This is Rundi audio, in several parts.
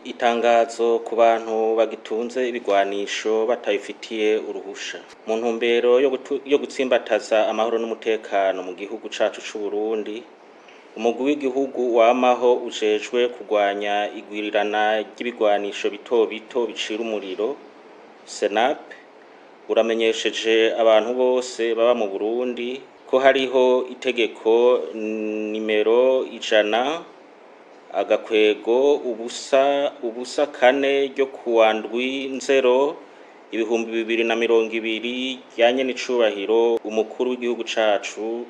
Itangazo ku bantu bagitunze ibigwanisho batabifitiye uruhusha mu ntumbero yo gutsimbataza amahoro n'umutekano mu gihugu cacu c'Uburundi. Umugwi w'igihugu wamaho ujejwe kurwanya igwirirana ry'ibigwanisho bito bito bicira umuriro, SENAP, uramenyesheje abantu bose baba mu Burundi ko hariho itegeko nimero 100-004 ryo kuwa 7-0-2020 rya nyenicubahiro umukuru w'igihugu cacu,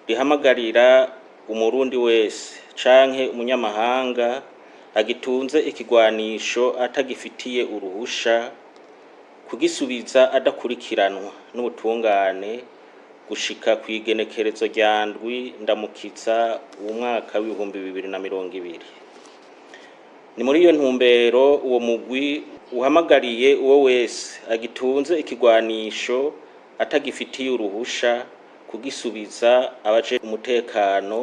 rihamagarira umurundi wese canke umunyamahanga agitunze ikigwanisho atagifitiye uruhusha kugisubiza adakurikiranwa n'ubutungane gushika kw'igenekerezo rya 7 Ndamukiza umwaka w'2020. Ni muri iyo ntumbero uwo mugwi uhamagariye uwo wese agitunze ikigwanisho atagifitiye uruhusha kugisubiza abajejwe umutekano,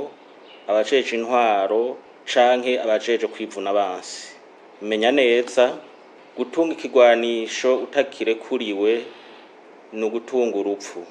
abajejwe intwaro canke abajejwe kwivuna abansi. Menya neza, gutunga ikigwanisho utakirekuriwe ni ugutunga urupfu.